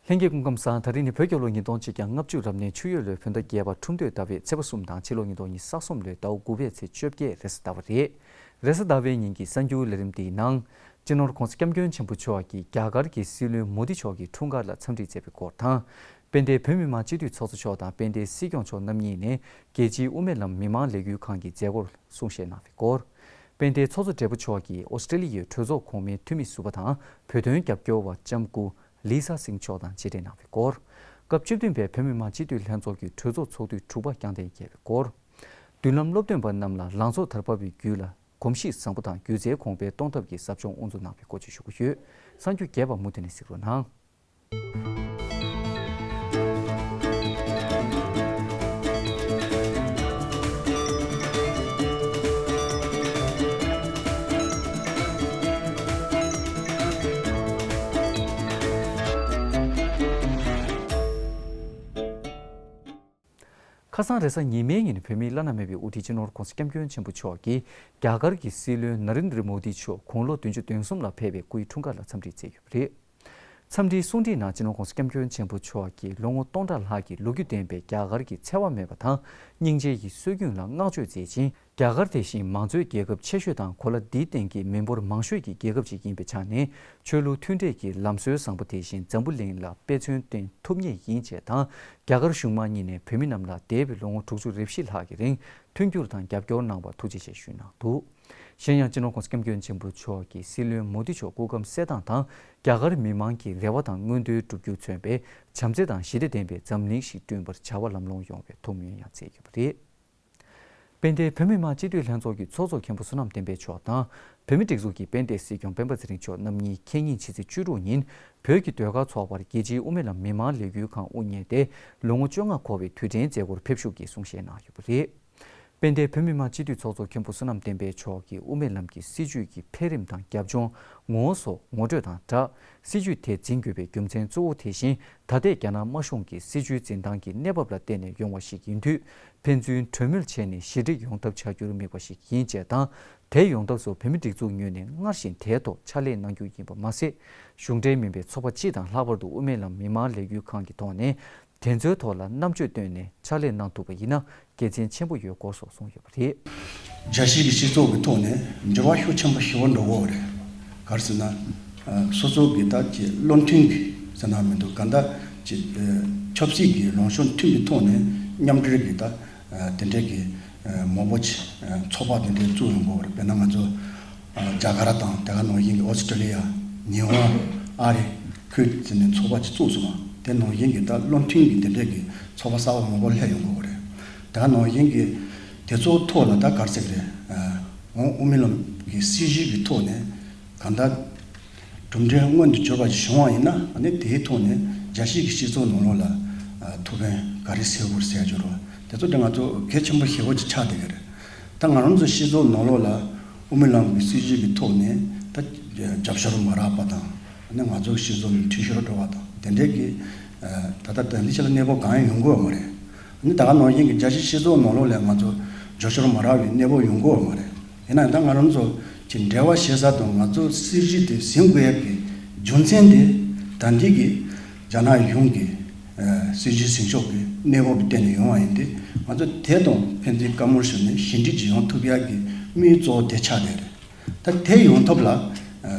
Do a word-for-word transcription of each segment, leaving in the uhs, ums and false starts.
ལྷན་རྒྱས་སྐུ་ཁམས་བཟང་། ད་རིང་ནི་བོད་རྒྱལ་ལོ་ཉིས་སྟོང་ཆིག་བརྒྱ་ལྔ་བཅུ་རབ་གནས་ཆུ་ཡོས་ལོའི་བོད་ཟླ་བརྒྱད་པ་ཁྲུམས་སྟོད་ཟླ་བའི་ཚེས་པ་གསུམ་དང་ཕྱི་ལོ་ཉིས་སྟོང་ཉི་ཤུ་རྩ་གསུམ་ལོའི་ཟླ་བ་དགུ་པའི་ཚེས་བཅོ་བརྒྱད་རེས་གཟའ་ཟླ་བ་རེད། རེས་གཟའ་ཟླ་བའི་ཉིན་གྱི་གསར་འགྱུར་ལས་རིམ་འདིའི་ནང་། སྤྱི་ནོར་༧གོང་ས་༧སྐྱབས་མགོན་ཆེན་པོ་མཆོག་གིས་རྒྱ་གར་གྱི་སྲིད་བློན་མོ་དི་མཆོག་གི་འཁྲུངས་སྐར་ལ་འཚམས་འདྲི་མཛད་པའི་སྐོར་དང་། དཔལ་ལྡན་བོད་མི་མང་སྤྱི་འཐུས་ཚོགས་གཙོ་མཆོག་དང་དཔལ་ལྡན་སྲིད་སྐྱོང་མཆོག་རྣམ་གཉིས་ནས་རྒྱལ་སྤྱིའི་དབུ་མའི་ལམ་མི་མང་ལས་འགུལ་ཁང་གི་མཛད་སྒོར་གསུང་བཤད་གནང་བའི་སྐོར། དཔལ་ལྡན་ཚོགས་གཙོ་སྦྲེལ་པོ་མཆོག་གིས་ཨོ་སི་ཀྲེ་ལི་ཡའི་གྲོས་ཚོགས་གོང་མའི་འཐུས་མི་ཟུར་པ་དང་བོད་དོན་རྒྱབ་སྐྱོར་བ་ལྕམ་སྐུ་ལི་ས་སིང་མཆོག་དང་མཇལ་འཕྲད་གནང་བའི་སྐོར། སྐབས་བཅུ་བདུན་པའི་བོད་མི་མང་སྤྱི་འཐུས་ལྷན་ཚོགས་ཀྱི་གྲོས་ཚོགས་ཚོགས་དུས་དྲུག་པ་བསྐྱངས་གཏན་འཁེལ་བའི་སྐོར། མདུན་ལམ་སློབ་སྟོན་པ་རྣམས་ལ་ལང་ཚོ་དར་བབ་པའི་རྒྱུད་ལ་གོམས་གཤིས་བཟང་པོ་དང་སྒྱུ་རྩལ་གོང་འཕེལ་གཏོང་ཐབས་ཀྱི་ཟབ་སྦྱོང་དབུ་འཛུགས་གནང་བའི་སྐོར་བཅས་ཞུ་གི་ཡོད། གསར་འགྱུར་རྒྱས་པ་མུ་མཐུད་ནས་གཟིགས་རོགས་གནང་། ཁ་སང་རེས་གཟའ་ཉི་མའི་ཉིན་བོད་མིའི་བླ་ན་མེད་པའི་དབུ་ཁྲིད་སྤྱི་ནོར་༧གོང་ས་༧སྐྱབས་མགོན་ཆེན་པོ་མཆོག་གིས་རྒྱ་གར་གྱི་སྲིད་བློན་ན་རེན་དྲ་མོ་དི་མཆོག་དགུང་ལོ་བདུན་ཅུ་དོན་གསུམ་ལ་ཕེབས་པའི་སྐུའི་འཁྲུངས་སྐར་ལ་འཚམས་འདྲི་མཛད་ཡོད་པ་རེད། འཚམས་འདྲིའི་གསུང་འཕྲིན་ནང་སྤྱི་ནོར་༧གོང་ས་༧སྐྱབས་མགོན་ཆེན་པོ་མཆོག་གིས་ལོ་ངོ་སྟོང་ཕྲག་ལྷག་གི་ལོ་རྒྱུས་ལྡན་པའི་རྒྱ་གར་གྱི་འཚེ་བ་མེད་པ་དང་སྙིང་རྗེ་ཡི་སྲོལ་རྒྱུན་ལ་བསྔགས་བརྗོད་མཛད་ཅིང་། རྒྱ་གར་དེ་བཞིན་མང་གཙོའི་རྒྱལ་ཁབ་ཆེ་ཤོས་དང་གོ་ལ་འདིའི་སྟེང་གི་མི་འབོར་མང་ཤོས་ཀྱི་རྒྱལ་ཁབ་ཅིག་ཡིན་པའི་ཆ་ནས་ཆོས་ལུགས་མཐུན་འབྲེལ་གྱི་ལམ་སྲོལ་བཟང་པོ་དེ་བཞིན་འཛམ་བུ་གླིང་ལ་དཔེ་མཚོན་བསྟན་ཐུབ་ངེས་ཡིན་ཅེས་དང་། རྒྱ་གར་གཞུང་མང་གཉིས་ནས་བོད་མི་རྣམས་ལ་འདས་པའི་ལོ་ངོ་དྲུག་ཅུ་རེ་བཞི་ལྷག་གི་རིང་མཐུན་འགྱུར་དང་རྒྱབ་སྐྱོར་གནང་བར་ཐུགས་རྗེ་ཆེ་ཞུས་གནང་འདུག་གཞན་ཡང་སྤྱི་ནོར་༧གོང་ས་༧སྐྱབས་མགོན་ཆེན་པོ་མཆོག་གིས་སྲིད་བློན་མོ་དི་མཆོག་སྐུ་ཁམས་གསལ་ཐང་དང་རྒྱ་གར་མི་མང་གི་རེ་བ་དང་མངོན་འདོད་སྒྲུབ་རྒྱུ་མཚོན་པའི་བྱམས་བརྩེ་དང་ཞི་བདེ་ལྡན་པའི་འཛམ་གླིང་ཞིག་བསྐྲུན་པར་བྱ་བ་ལམ་ལྷོང་ཡོང་བའི་ཐུགས་སྨོན་ཡང་མཛད་ཡོད་པ་རེད། དཔལ་ལྡན་བོད་མི་མང་སྤྱི་འཐུས་ལྷན་ཚོགས་ཀྱི་ཚོགས་གཙོ་མཁན་པོ་བསོད་ནམས་བསྟན་འཕེལ་མཆོག་དང་བོད་མི་སྒྲིག་འཛུགས་ཀྱི་དཔལ་ལྡན་སྲིད་སྐྱོང་སྤེན་པ་ཚེ་རིང་མཆོག་རྣམ་གཉིས་ཁེ་ཉིན་ཕྱི་ཚེས་བཅུ་དྲུག་ཉིན་བོད་ཀྱི་ཟློས་གར་ཚོགས་པར་རྒྱལ་སྤྱིའི་དབུ་མའི་ལམ་མི་མང་ལས་འགུལ་ཁང་དབུ་བརྙེས་ཏེ་ལོ་ངོ་བཅོ་ལྔ་འཁོར་བའི་དུས་དྲན་མཛད་སྒོར་ཕེབས་ཞུགས་ཀྱིས་གསུང་བཤད་གནང་ཡོད་པ་རེད། དཔལ་ལྡན་བོད་མི་མང་སྤྱི་འཐུས་ཚོགས་གཙོ་མཁན་པོ་བསོད་ནམས་བསྟན་འཕེལ་མཆོག་གིས་དབུ་མའི་ལམ་གྱི་སྲིད་བྱུས་ཀྱི་འཕེལ་རིམ་དང་རྒྱབ་ལྗོངས། ངོ་བོ་སོགས་ངོ་སྤྲོད་དང་སྦྲགས། སྲིད་བྱུས་དེ་འཛིན་དགོས་པའི་རྒྱུ་མཚན་གཙོ་བོ་དེ་བཞིན་ད་ལྟའི་རྒྱ་ནག་དམར་གཞུང་གི་སྲིད་བྱུས་འཛིན་སྟངས་ཀྱི་གནས་བབ་ལ་བརྟེན་ནས་ཡོང་བ་ཞིག་ཡིན་དུས། ཕན་ཚུན་གྲོས་མོལ་བྱས་ནས་ཞི་འགྲིག་ཡོང་ཐབས་བྱ་རྒྱུར་དམིགས་པ་ཞིག་ཡིན་ཅེས་དང་། དེ་ཡོང་ཐབས་སུ་བོད་མི་སྒྲིག་འཛུགས་ངོས་ནས་སྔར་བཞིན་དེའི་ཐོག་ཕྱག་ལས་གནང་རྒྱུ་ཡིན་པ་མ་ཟད། གཞུང་འབྲེལ་མིན་པའི་ཚོགས་པ་སྤྱི་དང་ལྷག་པར་དུ་དབུ་མའི་ལམ་མི་མང་ལས་འགུལ་ཁང་གི་ཐོག་ནས། དེ་ཚོའི་ཐོག་ལ་རྣམ་དཔྱོད་བཏོན་ནས་ཕྱག་ལས་གནང་ཐུབ་པ་ཡིན་ན་དགེ་མཚན་ཆེན་པོ་ཡོད་སྐོར་སོགས་གསུངས་ཡོད་པ་རེད། རྒྱལ་སྤྱིའི་སྤྱི་ཚོགས་ཀྱི་ཐོག་ནས་འགྱུར་བ་ཤུགས་ཆེན་པོ་ཞེ་པོ་འགྲོ་གི་ཡོད་རེད། ག་རེ་ཟེར་ན། ཨ། སོ་སོ་གི་ད་ཀྱི་བློ་མཐུན་གྱི་ཟེར་ན་མི་འདུག་ག་ད་ཀྱི་ཨ་ཆབ་སྲིད་ཀྱི་ལངས་ཕྱོགས་མཐུན་པའི་ཐོག་ནས་མཉམ་འབྲེལ་གྱི་ད་ཨ་དེ་འདྲའི་གི་ཨ་མང་པོ་ཅིག་ཨ་ཚོགས་པ་དེ་འདྲའི་བཙུགས་ཡོང་གི་ཡོད་རེད། དཔེར་ན་ང་ཚོ། ཨ་རྒྱ་གར་དང་དེ་ག་ནང་བཞིན་གྱི་ཨོ་སི་ཀྲི་ལི་ཡ། ཉི་ཧོང་། ཨ་རི། ཁུལ་ཟེར་ནས་ཚོགས་པ་ཅིག་བཙུགས་སོང་བ། དེ་ནང་བཞིན་གྱི་ད་བློ་མཐུན་གྱི་དེ་འདྲས་ཀྱི་ཚོགས་པ་གསར་པ་མང་པོ་སླེབས་ཡོང་གི་ཡོད་རེད། དེ་ག་ནང་བཞིན་གྱི་དེ་ཚོའི་ཐོག་ལ་ད་ག་རེ་ཟེར་གི་རེད། ཨ་འོང་དབུ་མའི་ལམ་གྱི་སྲིད་བྱུས་ཀྱི་ཐོག་ནས་གང་ལྟར་གྲུབ་འབྲས་མངོན་དུ་གྱུར་པ་ཞིག་བྱུང་བ་ཡིན་ན། ཨ་ནི་དེའི་ཐོག་ནས་རྒྱལ་སྤྱིའི་གི་སྤྱི་ཚོགས་ནང་ལོགས་ལ་ཨ་ཐུགས་ཕན་ག་རེ་སེལ་དགོས་ཟེར་རྒྱུ་རེད་བ། དེ་ཚོ་དེ་ང་ཚོ་གལ་ཆེན་པོ་ཞེ་པོ་ཅིག་ཆགས་བསྡད་ཀྱི་རེད། ད་ང་རང་ཚོ་སྤྱི་ཚོགས་ནང་ལོགས་ལ་དབུ་མའི་ལམ་གྱི་སྲིད་བྱུས་ཀྱི་ཐོག་ནས་ད་རྒྱབ་སྐྱོར་མ་རག་པ་དང་། ཨ་ནི་ང་ཚོའི་སྤྱི་ཚོགས་ནས་འཐུས་ཤོར་འགྲོ་བ་དང་། དེ་འདྲའི་གི་ཨ་ད་ལྟ་དེ་འདི་ཕྱི་ལ་གནས་བབ་གང་ཡང་ཡོང་གི་ཡོད་མ་རེད། ཨ་ནི་ད་ག་ནང་བཞིན་གྱི་རྒྱལ་སྤྱིའི་སྤྱི་ཚོགས་ནང་ལོགས་ལ་ང་ཚོ་རྒྱབ་སྐྱོར་མ་རག་པའི་གནས་བབ་ཡོང་གི་ཡོད་མ་རེད། ཡིན་ན་ཡང་ད་ང་རང་ཚོ་གི་འབྲེལ་བ་བྱེད་ས་དང་ང་ཚོ་སྲིད་བྱུས་དེ་ཟིན་དགོས་ཡག་གི་རྒྱུ་མཚན་དེ་ད་འདི་གི་རྒྱ་ནག་གཞུང་གི་ཨ་སྲིད་བྱུས་ཟིན་ཕྱོགས་ཀྱི་གནས་བབ་ཀྱི་སྟེང་ནས་ཡོང་བ་ཡིན་ཏེ། ང་ཚོ་དེ་དང་ཕན་ཚུན་བཀའ་མོལ་ཞུས་ནས་ཞི་འགྲིག་ཅིག་ཡོང་ཐུབ་ཡག་གི་དམིགས་ཡུལ་གཙོ་བོ་དེ་ཆགས་བསྡད་རེད། ད་དེ་ཡོང་ཐབས་ལ་ཨ་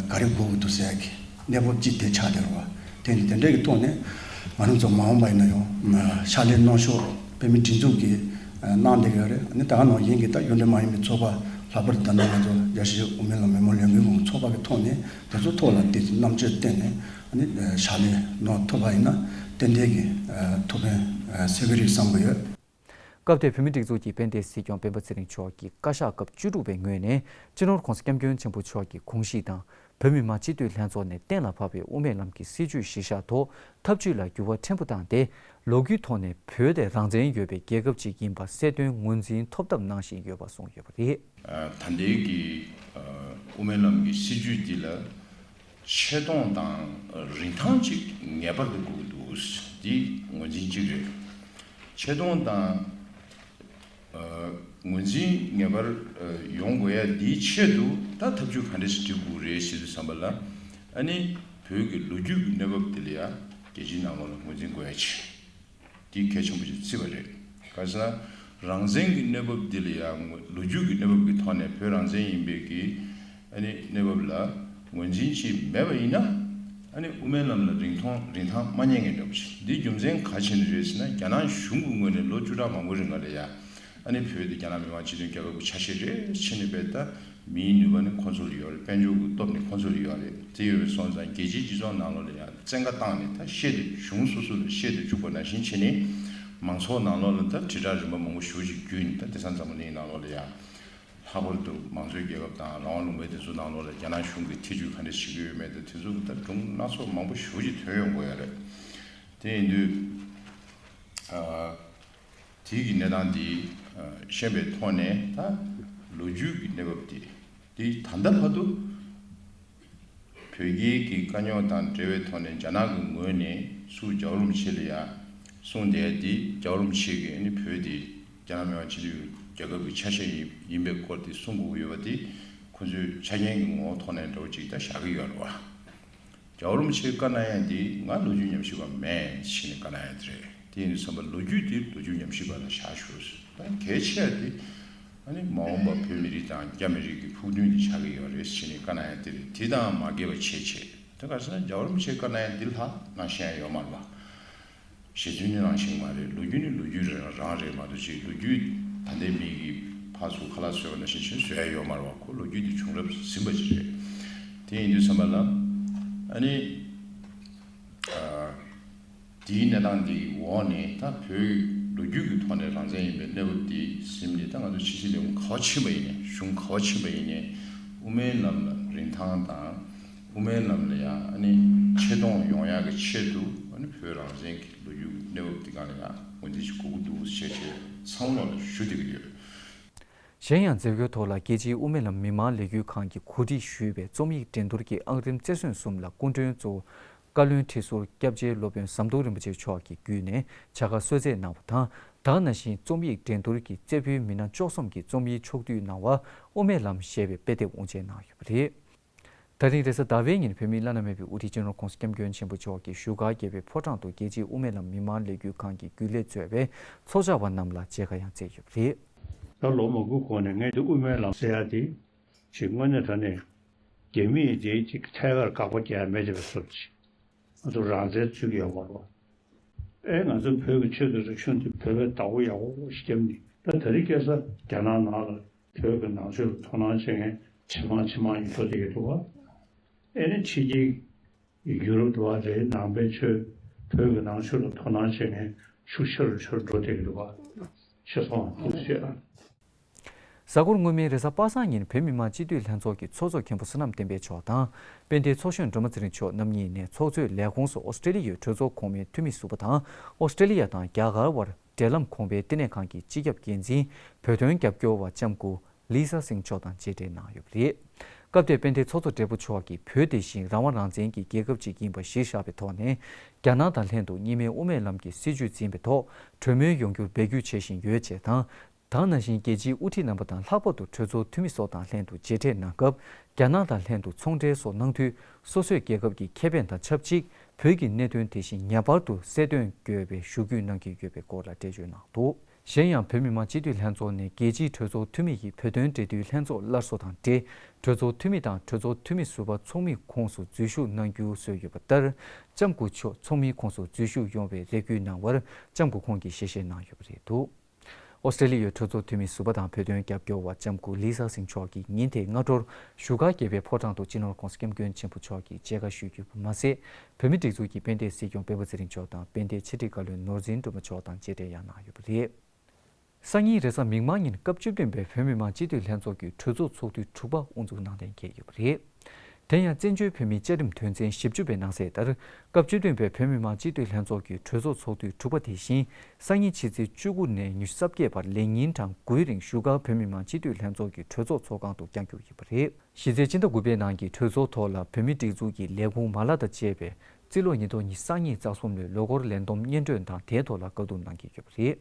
ག་རེ་དགོས་ཀྱི་འདུག་ཟེར་ཡག་གི་གནས་བབ་ཅིག་དེ་ཆགས་བསྡད་རེད་བ། དེ་ནི་དེ་འདྲའི་གི་ཐོག་ནས་ང་རང་ཚོ་མ་འོངས་པ་ཡིན་ན་ཡང་ཕྱག་ལས་གནང་ཕྱོགས་བོད་མི་སྒྲིག་འཛུགས་ཀྱིས་གནང་བསྡད་ཡོད་རེད། ཨ་ནི་ད་ག་ནང་བཞིན་གྱི་ད་གཞུང་འབྲེལ་མ་ཡིན་པའི་ཚོགས་པ་ལྷག་པར་དུ་ད་ནང་ང་ཚོ་རྒྱལ་སྤྱིའི་དབུ་མའི་ལམ་མི་མང་ལས་འགུལ་ཁང་ཚོགས་པ་གི་ཐོག་ནས་དེ་ཚོ་ཐོག་ལ་དེ་རྣམ་དཔྱོད་བཏོན་ནས། ཨ་ནི་ཕྱག་ལས་གནང་ཐུབ་པ་ཡིན་ན་ཏན་ཏན་གྱི་ཐུགས་ཕན་གསོས་ཀྱི་རེད་བསམ་གྱི་ཡོད། སྐབས་དེར་བོད་མིའི་སྒྲིག་འཛུགས་ཀྱི་དཔལ་ལྡན་སྲིད་སྐྱོང་སྤེན་པ་ཚེ་རིང་མཆོག་གིས་བཀའ་ཤག་སྐབས་བཅུ་དྲུག་པའི་ངོས་ནས་སྤྱི་ནོར་༧གོང་ས་༧སྐྱབས་མགོན་ཆེན་པོ་མཆོག་གི་དགོངས་གཞི་དང་། བོད་མི་མང་སྤྱི་འཐུས་ལྷན་ཚོགས་ནས་གཏན་ལ་ཕབ་པའི་དབུ་མའི་ལམ་གྱི་སྲིད་བྱུས་གཞིར་བཞག་ཐོག་ཐབས་ཇུས་ལ་འགྱུར་བ་ཕྲན་བུ་བཏང་སྟེ། ལོ་རྒྱུས་ཐོག་ནས་བོད་དེ་རང་བཙན་ཡོད་པའི་རྒྱལ་ཁབ་ཅིག་ཡིན་པ་གསལ་སྟོན་ངོས་འཛིན་ཐོབ་ཐབས་གནང་བཞིན་ཡོད་པ་གསུངས་ཡོད་པ་རེད། ད་ལྟའི་གི་དབུ་མའི་ལམ་གྱི་སྲིད་བྱུས་འདི་ལ་ཆེ་མཐོང་དང་རིན་ཐང་ཅིག་ངེས་པར་དུ་དགོས་ཀྱི་འདུག་འདི་ངོས་འཛིན་གཅིག་རེད། ཆེ་མཐོང་དང་ངོས་འཛིན་ངེས་པར་ཡོང་དགོས་ཡ་འདིའི་ཆེད་དུ་ད་ཐབས་ཇུས་ག་འདྲ་ཞིག་སྒྲིག་དགོས་རེད་ཟེར་དུས་ཙམ་པ་ལ། ཨ་ནི་བོད་ཀྱི་ལོ་རྒྱུས་ཀྱི་གནས་བབ་འདི་ལ་ཡ་ རྒྱལ་སྤྱིའི་ནང་ལོགས་ལ་ངོས་འཛིན་དགོས་ཡ་ཆེ། འདི་གལ་ཆེན་པོ་ཞིག་བརྩིས་པ་རེད། ག་ཟེར་ན། རང་བཙན་གྱི་གནས་བབ་འདི་ལ་ཡང་ལོ་རྒྱུས་ཀྱི་གནས་བབ་ཀྱི་ཐོག་ནས་བོད་རང་བཙན་ཡིན་པའི་གི་ཨ་ནི་གནས་བབ་ལ་ངོས་འཛིན་བྱས་མེད་པ་ཡིན་ན། ཨ་ནི་དབུ་མའི་ལམ་ལ་རིན་ཐང་རིན་ཐང་མ་རྙེད་མཁན་འདྲ་པོ་ཞིག་འདིའི་རྒྱུ་མཚན་ག་ཕྱིན་རེད་ཟེར་ན། རྒྱ་ནག་གཞུང་གི་ངོས་ནས་ལོ་བཅུ་ཕྲག་མང་པོ་རིང་ལ་ལ་ཡ། ཨ་ནི་བོད་དེ་རྒྱ་ནག་མི་དམངས་སྤྱི་མཐུན་རྒྱལ་ཁབ་ཀྱི་ཆ་ཤས་རེད་ཕྱིན་ནས་བས་ད། མིའི་ནུས་པ་ནི་ཁོང་ཚོ་ལ་ཡོད་རེད། དཔལ་འབྱོར་གྱི་སྟོབས་ནི་ཁོང་ཚོ་ལ་ཡོད་རེད། དེ་ཡོད་པའི་སོང་ཙང་རྒྱལ་སྤྱིའི་སྤྱི་ཚོགས་ནང་ལོགས་ལ་ཡང་བཙན་བཀའ་བཏང་ནས་ད་བཤད་དེ་གཞུང་སོ་སོ་ལ་བཤད་དེ་བཅུག་པ་ནང་བཞིན་བྱས་ནས། མང་ཚོགས་ནང་ལོགས་ལ་ད་དྲིལ་བསྒྲགས་རིམ་པ་མང་པོ་ཞེ་པོ་ཅིག་བརྒྱུད་ནས། ད་དེང་སང་འཛམ་བུ་གླིང་ནང་ལོགས་ལ་ཡང་ལྷག་པར་དུ་མང་གཙོའི་རྒྱལ་ཁབ་དང་རང་དབང་ལུང་པའི་དེ་ཚོ་ནང་ལོགས་ལ་རྒྱ་ནག་གཞུང་གིས་ཐེ་ཇུས་ག་འདྲ་བྱེད་ཀྱི་ཡོད་མེད་དང་། དེ་ཚོ་ད་སྒྲུང་སྣ་ཚོགས་མང་པོ་ཞེ་པོ་ཅིག་ཐོན་ཡོང་གི་ཡོད་རེད། དེ་ཡིན་དུས། ཨ། དེའི་གི་གནས་སྟངས་འདི་ཤེས་པའི་ཐོག་ནས། ད་ལོ་རྒྱུས་ཀྱི་གནས་བབ་འདི་འདི་ད་ལྟ་བར་དུ་བོད་རྒྱའི་གི་དཀའ་རྙོག་དང་འབྲེལ་བའི་ཐོག་ནས་རྒྱ་ནག་གི་ངོས་ནས་སུ་རྒྱལ་བ་རིན་པོ་ཆེ་ལ་ཡ་གསུངས་བསྡད་འདི། རྒྱལ་བ་རིན་པོ་ཆེ་གིས་ནི་བོད་འདི་རྒྱ་ནག་མི་དམངས་སྤྱི་མཐུན་རྒྱལ་ཁབ་ཀྱི་ཆ་ཤས་ཡིན་ཡིན་པའི་སྐོར་འདི་གསུང་དགོས་ཀྱི་ཡོད་པ་འདི། ཁོ་ཚོའི་ཆ་རྐྱེན་གྱི་ངོ་བོ་ཐོག་ནས་འདྲ་པོ་ཅིག་ད་བཞག་གི་ཡོད་རེད་བ། རྒྱལ་བ་རིན་པོ་ཆེས་བཀའ་གནང་ཡ་འདི་ང་ལོ་རྒྱུས་ཉམས་ཞིབ་པ་མེད་ཟེར་ནས་བཀའ་གནང་ཡ་དེ་རེད། དེ་ཡིན་དུས་ཙམ་པ་ལོ་རྒྱུས་འདི་ལོ་རྒྱུས་ཉམས་ཞིབ་པ་ལ་བཞག་ཞུ། ད་གལ་ཆེ་བ་འདི་ཨ་ནི་མ་འོངས་པ་བོད་མི་རིགས་དང་རྒྱ་མི་རིགས་ཀྱི་ཕུགས་འདུན་འདི་ཆགས་ཀྱི་ཡོད་རེད་ཟེར་ནས་བཀའ་གནང་ཡ་དེ་རེད། དེ་དང་མ་འགལ་བ་བྱེད་བྱེད། ད་ག་ཟེར་ན་རྒྱལ་བ་རིན་པོ་ཆེས་བཀའ་གནང་ཡ་འདི་ལྷག་གནང་ཤེས་ཡ་ཡོད་མ་རེད་པ། རྗེ་བཙུན་ནི་རང་བཞིན་མ་རེད། ལོ་རྒྱུས་ནི་ལོ་རྒྱུས་རང་རང་རེད་མ་གཏོགས་ཅིག་ལོ་རྒྱུས་ད་ལྟའི་མི་གིས་ཕར་ཚུར་ཁ་ལག་བཟོས་པ་ནང་བཞིན་བྱས་བཟོ་ཡ་ཡོད་མ་རེད་བ། ཁོ་ལོ་རྒྱུས་དེ་བྱུང་རབས་ཟིན་པ་ཅིག་རེད། དེ་ཡིན་དུས་ཙམ་པ་ལ་ཨ་ནི། ཨ། དེའི་གནས་སྟངས་འདིའི་འོག་ནས་ད་བོད་ལོ་རྒྱུས་ཀྱི་ཐོག་ནས་རང་བཙན་ཡིན་པའི་གནས་བབ་འདི་ཟིན་ནས། ད་ང་ཚོ་ཕྱི་སྲིད་ལས་ཁུངས་ག་པར་ཕྱིན་པ་ཡིན་ནའི། གཞུང་ག་པར་ཕྱིན་པ་ཡིན་ནའི། དབུ་མའི་ལམ་ལ་རིན་ཐང་དང་། དབུ་མའི་ལམ་ལ་ཡང་ཨ་ནི་ཆེ་མཐོང་ཡོང་ཡག་གི་ཆེད་དུ། ཨ་ནི་བོད་རང་བཙན་གྱི་ལོ་རྒྱུས་ཀྱི་གནས་བབ་འདི་སྒང་ལ་ཡང་ངོས་འཛིན་ཞིག་དགོས་ཀྱི་འདུག་ཟེར་བྱས་ཚང་མ་ལ་ཞུ་བསྡད་ཀྱི་ཡོད། གཞན་ཡང་། མཛད་སྒོའི་ཐོག་ལ་རྒྱལ་སྤྱིའི་དབུ་མའི་ལམ་མི་མང་ལས་འགུལ་ཁང་གིས་གོ་སྒྲིག་ཞུས་པའི་རྩོམ་ཡིག་འགྲན་བསྡུར་གྱི་ཨང་རིམ་རྩེ་སོན་གསུམ་ལ་སྐུ་མགྲོན་གཙོ་བོ་བཀའ་བློན་ཁྲི་ཟུར་སྐྱབས་རྗེ་སློབ་དཔོན་ཟམ་གདོང་རིན་པོ་ཆེ་མཆོག་གིས་བརྒྱུད་ནས་བྱ་དགའ་གསོལ་སྩལ་གནང་བ་དང་། ད་ག་ནང་བཞིན་རྩོམ་ཡིག་འགྲན་བསྡུར་གྱི་རྩེ་ཕུད་མི་སྣ་བཅུ་གསུམ་གྱི་རྩོམ་ཡིག་ཕྱོགས་བསྡུས་གནང་བ་དབུ་མའི་ལམ་ཞེས་པའི་དཔེ་དེབ་དབུ་འབྱེད་གནང་ཡོད་པ་རེད། ད་རིང་རེས་གཟའ་ཟླ་བའི་ཉིན་བོད་མིའི་བླ་ན་མེད་པའི་དབུ་ཁྲིད་སྤྱི་ནོར་༸གོང་ས་༸སྐྱབས་མགོན་ཆེན་པོ་མཆོག་གིས་བཞུགས་སྒར་རྒྱལ་བའི་ཕོ་བྲང་དུ་རྒྱལ་སྤྱིའི་དབུ་མའི་ལམ་མི་མང་ལས་འགུལ་ཁང་གི་རྒྱུན་ལས་གཙོས་པའི་ཚོགས་བཅར་བ་རྣམས་ལ་མཇལ་ཁ་ཡང་བསྩལ་ཡོད་པ་རེད། ད་ལོ་མང་པོའི་གོང་ནས་ངས་འདི་དབུ་མའི་ལམ་ཟེར་ཡ་དེ་ཅིག་དངོས་གནས་དྲང་གནས་རྒྱ་མིས་དེ་ཅིག་ཐད་ཀར་དགག་པ་རྒྱག་ཡ་མེད་བསྡད་པའི་བཟོ་འདྲ་ཅིག་ང་ཚོ་རང་བཙན་རྩོད་ཀྱི་ཡོད་མ་རེད་པ། ཨེ། ང་ཚོ་བོད་ཀྱི་ཆེད་དུ་རིག་གཞུང་འདི་བོད་པས་བདག་པོ་ཡག་པོ་ཞིག་བརྒྱབ་ནས། ད་དེ་རིང་ཁ་སང་རྒྱ་ནག་ནང་ལ་བོད་ཀྱི་ནང་ཆོས་ལ་དོ་སྣང་བྱེད་མཁན་ཇེ་མང་ཇེ་མང་ཡིན་འགྲོ་བསྡད་ཀྱི་འདུག་ག། ཨེ་ནི་ཕྱི་རྒྱལ་ཡུ་རོབ་འདྲ་བ་རེད། ནང་པའི་ཆོས། བོད་ཀྱི་ནང་ཆོས་ལ་དོ་སྣང་བྱེད་མཁན་ཤུགས་ཆེ་རུ་ཆེ་རུ་འགྲོ་བསྡད་ཀྱི་འདུག་ག། ཤེས་སོང་། ཐུགས་རྗེ་ཆེ། གཟའ་འཁོར་སྔོན་མའི་རེས་གཟའ་པ་སངས་ཉིན་བོད་མི་མང་སྤྱི་འཐུས་ལྷན་ཚོགས་ཀྱི་ཚོགས་གཙོ་མཁན་པོ་བསོད་ནམས་བསྟན་འཕེལ་མཆོག་དང་། དཔལ་ལྡན་ཚོགས་གཞོན་སྒྲོལ་མ་ཚེ་རིང་མཆོག་རྣམ་གཉིས་ནས་ཚོགས་གཙོའི་ལས་ཁུངས་སུ་ཨོ་སི་ཀྲེ་ལི་ཡའི་གྲོས་ཚོགས་གོང་མའི་འཐུས་མི་ཟུར་པ་དང་། ཨོ་སི་ཀྲེ་ལི་ཡ་དང་རྒྱ་གར་བར་འབྲེལ་ལམ་གོང་འཕེལ་བསྟི་གནས་ཁང་གི་སྤྱི་ཁྱབ་འགན་འཛིན་བོད་དོན་རྒྱབ་སྐྱོར་བ་ལྕམ་སྐུ་ལི་ས་སིང་མཆོག་དང་མཇལ་འཕྲད་གནང་ཡོད་པ་རེད། སྐབས་དེར་དཔལ་ལྡན་ཚོགས་གཙོ་སྦྲེལ་པོ་མཆོག་གིས་བོད་དེ་བཞིན་རང་དབང་རང་བཙན་གྱི་རྒྱལ་ཁབ་ཅིག་ཡིན་པ་གཞིར་བཞག་པའི་ཐོག་ནས། རྒྱ་ནག་དང་ལྷན་དུ་གཉིས་སྨན་དབུ་མའི་ལམ་གྱི་སྲིད་བྱུས་འཛིན་པའི་ཐོག་གྲོས་མོལ་ཡོང་རྒྱུར་འབད་བརྒྱུད་བྱེད་བཞིན་ཡོད་ཅེས་དང་། ད་ག་ནང་བཞིན་རྒྱལ་སྤྱིའི་དབུ་ཁྲིད་རྣམ་པ་དང་། ལྷག་པར་དུ་གྲོས་ཚོགས་འཐུས་མི་སོགས་དང་ལྷན་དུ་མཇལ་འཕྲད་གནང་སྐབས། རྒྱ་ནག་དང་ལྷན་དུ་ཚོང་འབྲེལ་སོགས་གནང་དུས། སོ་སོའི་རྒྱལ་ཁབ་ཀྱི་ཁེ་ཕན་དང་ཆབས་ཅིག་བོད་ཀྱི་གནད་དོན་དེ་བཞིན་ངེས་པར་དུ་གསལ་སྟོན་དགོས་པའི་ཞུ་སྐུལ་གནང་གི་ཡོད་པའི་སྐོར་ལ་འགྲེལ་བརྗོད་གནང་འདུག། གཞན་ཡང་། བོད་མི་མང་སྤྱི་འཐུས་ལྷན་ཚོགས་ནས་རྒྱལ་སྤྱིའི་གྲོས་ཚོགས་འཐུས་མི་ཡི་བོད་དོན་འབྲེལ་མཐུད་ལྷན་ཚོགས་སླར་གསོ་དང་འབྲེལ། གྲོས་ཚོགས་འཐུས་མི་དང་གྲོས་ཚོགས་འཐུས་མི་ཟུར་པ་ཚོགས་མི་ཁོངས་སུ་འཛུལ་ཞུགས་གནང་རྒྱུ་བཟོས་ཡོད་པ་ལྟར། ལྕམ་སྐུ་མཆོག་ཚོགས་མི་ཁོངས་སུ་འཛུལ་ཞུགས་ཡོང་བའི་རེ་སྐུལ་གནང་བར། ལྕམ་སྐུ་ཁོང་གིས་ཞལ་བཞེས་གནང་ཡོད་པ་རེད་འདུག། ཨོ་སི་ཀྲེ་ལི་ཡའི་གྲོས་ཚོགས་འཐུས་མི་ཟུར་པ་དང་བོད་དོན་རྒྱབ་སྐྱོར་བ་ལྕམ་སྐུ་ལི་ས་སིང་མཆོག་གིས་ཉིན་དེའི་སྔ་དྲོར་བཞུགས་སྒར་རྒྱལ་བའི་ཕོ་བྲང་དུ་སྤྱི་ནོར་༸གོང་ས་༸སྐྱབས་མགོན་ཆེན་པོ་མཆོག་གིས་མཇལ་ཁ་ཞུ་རྒྱུ་མ་ཟད། བོད་མིའི་སྒྲིག་འཛུགས་ཀྱི་དཔལ་ལྡན་སྲིད་སྐྱོང་སྤེན་པ་ཚེ་རིང་མཆོག་དང་དཔལ་ལྡན་ཕྱི་དྲིལ་བཀའ་བློན་ནོར་འཛིན་སྒྲོལ་མ་མཆོག་དང་མཇལ་འཕྲད་ཡང་གནང་ཡོད་པ་རེད། སང་ཉིན་རེས་གཟའ་མིག་དམར་ཉིན་སྐབས་བཅུ་བདུན་པའི་བོད་མི་མང་སྤྱི་འཐུས་ལྷན་ཚོགས་ཀྱི་གྲོས་ཚོགས་ཚོགས་དུས་དྲུག་པ་དབུ་འཛུགས་གནང་གཏན་འཁེལ་ཡོད་པ་རེད། དེ་ཡང་བཙན་བྱོལ་བོད་མིའི་བཅའ་ཁྲིམས་དོན་ཚན་བཞི་བཅུ་པའི་ནང་གསལ་ལྟར། སྐབས་བཅུ་བདུན་པའི་བོད་མི་མང་སྤྱི་འཐུས་ལྷན་ཚོགས་ཀྱི་གྲོས་ཚོགས་ཚོགས་དུས་དྲུག་པ་དེ་བཞིན། སང་ཉིན་ཕྱི་ཚེས་བཅུ་དགུ་ནས་ཉི་ཤུ་རྩ་བརྒྱད་བར་ལས་ཉིན་གྲངས་དགུའི་རིང་བཞུགས་སྒར་བོད་མི་མང་སྤྱི་འཐུས་ལྷན་ཚོགས་ཀྱི་གྲོས་ཚོགས་ཚོགས་ཁང་དུ་བསྐྱང་རྒྱུ་ཡིན་པ་རེད། གཞི་རྩའི་སྤྱི་ཟླ་དགུ་པའི་ནང་གི་གྲོས་ཚོགས་ཐོག་ལ་བོད་མིའི་སྒྲིག་འཛུགས་ཀྱི་ལས་ཁུངས་མ་ལག་དང་བཅས་པའི་རྩིས་ལོ་ཉིས་སྟོང་ཉི་ཤུ་རྩ་གཉིས་རྩ་གསུམ་ལོའི་ལོ་འཁོར་ལས་བསྡོམས་སྙན་སྒྲོན་དང་དེའི་ཐོག་ལ་བཀའ་བསྡུར་གནང་གི་ཡོད་པ་རེད།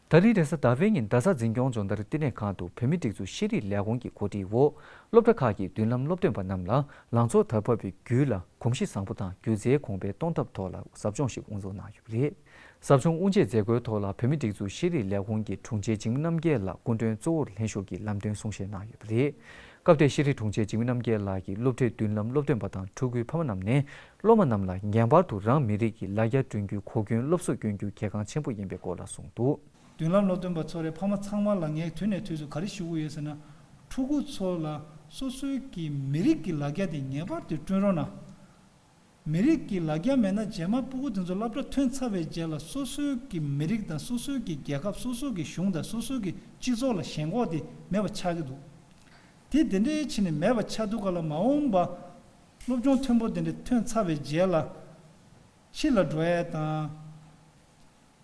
ད་རེས་རེས་གཟའ་ཟླ་བའི་ཉིན་རྡ་ས་འཛིན་སྐྱོང་སྦྱོང་བརྡར་བསྟི་གནས་ཁང་དུ་བོད་མིའི་སྒྲིག་འཛུགས་ཤེས་རིག་ལས་ཁུངས་ཀྱི་གོ་སྒྲིག་འོག་སློབ་གྲྭ་ཁག་གི་མདུན་ལམ་སློབ་སྟོན་པ་རྣམས་ལ་ལང་ཚོ་དར་བབ་པའི་རྒྱུད་ལ་གོམས་གཤིས་བཟང་པོ་དང་སྒྱུ་རྩལ་གོང་འཕེལ་གཏོང་ཐབས་ཐོག་ལ་ཟབ་སྦྱོང་ཞིག་དབུ་འཛུགས་གནང་ཡོད་པ་རེད། ཟབ་སྦྱོང་དབུ་འབྱེད་མཛད་སྒོའི་ཐོག་ལ་བོད་མིའི་སྒྲིག་འཛུགས་ཤེས་རིག་ལས་ཁུངས་ཀྱི་དྲུང་ཆེ་འཇིགས་མེད་རྣམ་རྒྱལ་ལགས་སྐུ་མགྲོན་གཙོ་བོར་ལྷན་ཞུགས་ཀྱིས་ལམ་སྟོན་གསུང་བཤད་གནང་ཡོད་པ་རེད། སྐབས་དེར་ཤེས་རིག་དྲུང་ཆེ་འཇིགས་མེད་རྣམ་རྒྱལ་ལགས་ཀྱིས་སློབ་གྲྭའི་མདུན་ལམ་སློབ་སྟོན་པ་དང་ཕྲུ་གུའི་ཕ་མ་རྣམས་ནས་སློབ་མ་རྣམས་ལ་ངེས་པར་དུ་རང་མི་རིགས་ཀྱི་ལ་རྒྱ་བསྐྲུན་རྒྱུའི་གོ་སྐོན་སློབ་གསོ་སྐྱོན་རྒྱུ་གལ་འགངས་ཆེན་པོ་ཡིན་པའི་སྐོར་ལ་གསུངས་འདུག། མདུན་ལམ་སློབ་སྟོན་པ་ཚོ་རེད། ཕ་མ་ཚང་མ་ལ་ངས་དུས་ནས་དུས་སུ་ག་རེ་ཞུ་གི་ཡོད་ཟེར་ན། ཕྲུ་གུ་ཚོ་ལ་སོ་སོའི་གི་མི་རིགས་ཀྱི་ལ་རྒྱ་དེ་ངེས་པར་དུ་བསྐྲུན་རོགས་གནང་། མི་རིགས་ཀྱི་ལ་རྒྱ་མེད་ན་རྗེས་མ་ཕྲུ་གུ་དེ་ཚོ་སློབ་གྲྭ་ཐོན་ཚར་བའི་རྗེས་ལ་སོ་སོའི་གི་མི་རིགས་དང་སོ་སོའི་གི་རྒྱལ་ཁབ། སོ་སོའི་གི་གཞུང་དང་སོ་སོའི་གི་སྤྱི་ཚོགས་ལ་ཞེན་ཁོག་དེ་མེད་པ་ཆགས་ཀྱི་འདུག། དེ་དེ་འདྲའི་ཕྱིན་ནས་མེད་པ་ཆགས་དུས་ག་ལ་མ་འོངས་པ་སློབ་སྦྱོང་མཐོན་པོ་དེ་འདྲ་ཐོན་ཚར་བའི་རྗེས་ལ་ཕྱི་ལ་འགྲོ་ཡས་དང་།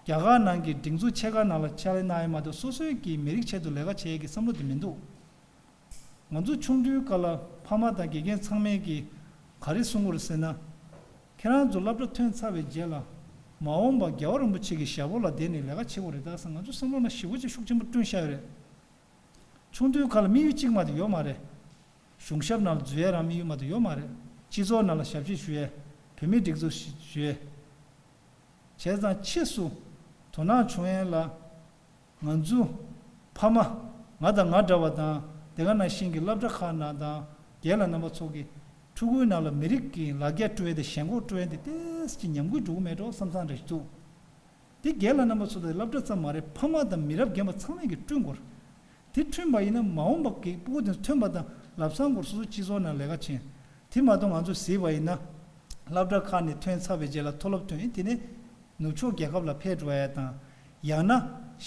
རྒྱ་གར་ནང་གི་སྒྲིག་འཛུགས་ཆེ་ཁག་ནང་ལ་ཕྱག་ལས་གནང་ཡས་མ་གཏོགས་སོ་སོའི་གི་མི་རིགས་ཆེད་དུ་ལས་ཀ་བྱེད་ཡས་ཀྱི་བསམ་བློ་དེ་མི་འདུག། ང་ཚོ་ཆུང་དུས་སྐབས་ལ་ཕ་མ་དང་དགེ་རྒན་ཚང་མས་ཀྱིས་ག་རེ་གསུང་གི་རེད་ཟེར་ན། ཁྱེད་རང་ཚོ་སློབ་གྲྭ་ཐོན་ཚར་བའི་རྗེས་ལ་མ་འོངས་པ་རྒྱལ་བ་རིན་པོ་ཆེ་གི་ཞབས་འོག་ལ་བསྡད་ནས་ལས་ཀ་བྱེད་དགོས་རེད་ད་ཟེར། ང་ཚོ་བསམ་བློ་ནང་ཞེ་པོ་ཅིག་ཤུགས་ཆེན་པོ་བསྐྲུན་བཞག་ཡོད་རེད། ཆུང་དུས་སྐབས་ལ་དམིགས་ཡུལ་གཅིག་མ་གཏོགས་ཡོད་མ་རེད། གཞུང་ཞབས་ནང་ལ་འཛུལ་ཡས་རང་དམིགས་ཡུལ་མ་གཏོགས་ཡོད་མ་རེད། སྤྱི་ཚོགས་ནང་ལ་ཞབས་ཕྱི་ཞུ་ཡས། བོད་མིའི་སྒྲིག་འཛུགས་ཞུ་ཡས། བྱས་ཙང་ཕྱིས་སུ་དོ་སྣང་བྱུང་ཡས་ལ། ང་ཚོ་ཕ་མ། ང་དང་ང་འདྲ་བ་དང་དེ་ག་ནང་བཞིན་གྱི་སློབ་གྲྭ་ཁག་ནང་དང་རྒན་ལགས་རྣམ་པ་ཚོ་གིས་ཕྲུ་གུའི་ནང་ལ་མི་རིགས་ཀྱི་ལ་རྒྱ་བསྐྲུན་ཡས་དེ་ཞེན་ཁོག་བསྐྲུན་ཡས་དེ་ཏོག་ཙམ་ཉམས་རྒུད་འགྲོ་གི་མེད་འགྲོ་བསམ་བསམ་འདྲ་ཞིག་འདུག། དེ་རྒན་ལགས་རྣམ་པ་ཚོ་དང་སློབ་གྲྭ་ཙམ་མ་རེད། ཕ་མ་དང་མི་རབས་རྒན་པ་ཚང་མས་ཀྱིས་བསྐྲུན་དགོས་རེད། དེ་བསྐྲུན་པ་ཡིན་ན་མ་འོངས་པ་གི་ཕྲུ་གུ་དེ་ཚོ་ཐོན་པ་དང་ལམ་སང་སྐོར་སོ་སོ་སྤྱི་ཚོགས་ནང་ལས་ཀ་བྱེད། དེ་མ་གཏོགས་ང་ཚོས་གཟིགས་པ་ཡིན་ན། སློབ་གྲྭ་ཁག་ནས་ཐོན་ཚར་བའི་རྗེས་ལ་མཐོ་སློབ་ཐོན་དེ་ནས་ནུབ་ཕྱོགས་རྒྱལ་ཁབ་ལ་ཕེབས་འགྲོ་ཡ་དང་། ཡང་ན་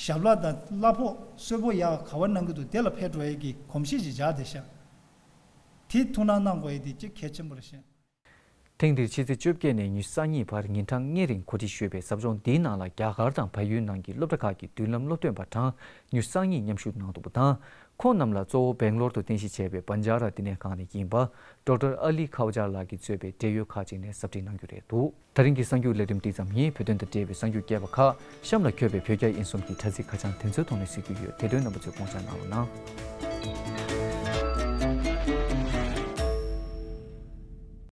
ཞབས་ལ་དང་གླ་ཕོགས་གསོལ་ཕོགས་ཡག་ག་བ་གནང་གི་འདུག། དེ་ལ་ཕེབས་འགྲོ་ཡ་གི་གོམས་གཤིས་ཅིག་འཇགས་བསྡད་ཤག། དེ་ཐུགས་སྣང་གནང་དགོས་ཡ་དེ་ཅིག་གལ་ཆེན་པོ་རེད་ཤག། ཐེངས་འདིར་ཕྱི་ཚེས་བཅོ་བརྒྱད་ནས་ཉི་ཤུ་རྩ་གཉིས་བར་ཉིན་གྲངས་ལྔའི་རིང་གོ་སྒྲིག་ཞུས་པའི་ཟབ་སྦྱོང་འདིའི་ནང་ལ་རྒྱ་གར་དང་བལ་ཡུལ་ནང་གི་སློབ་གྲྭ་ཁག་གི་མདུན་ལམ་སློབ་སྟོན་པ་གྲངས་ཉི་ཤུ་རྩ་གཉིས་མཉམ་ཞུགས་གནང་འདུག་པ་དང་། ཁོང་རྣམས་ལ་གཙོ་བོ་སྦེང་ལོར་དུ་རྟེན་གཞི་བྱས་པའི་བན་ཇ་ར་བསྟི་གནས་ཁང་ནས་ཡིན་པ་ཌོག་ཊར་ཨ་ལི་ཁ་ཝ་ཇར་ལགས་ཀྱིས་གཙོས་པའི་འབྲེལ་ཡོད་ཁག་ཅིག་ནས་ཟབ་ཁྲིད་གནང་རྒྱུ་རེད་འདུག། ད་རིང་གི་གསར་འགྱུར་ལས་རིམ་འདི་ཙམ་ཡིན། བོད་དོན་དང་འབྲེལ་བའི་གསར་འགྱུར་རྒྱས་པ་ཁག་གཤམ་ལ་འཁོད་པའི་བོད་རྒྱ་དབྱིན་གསུམ་གྱི་དྲ་ཚིགས་ཁ་བྱང་དེ་ཚོའི་ཐོག་ནས་གཟིགས་རྒྱུ་ཡོད། དེ་དོན་རྣམ་པ་ཚོས་དགོངས་འཇགས་གནང་རོགས་གནང་།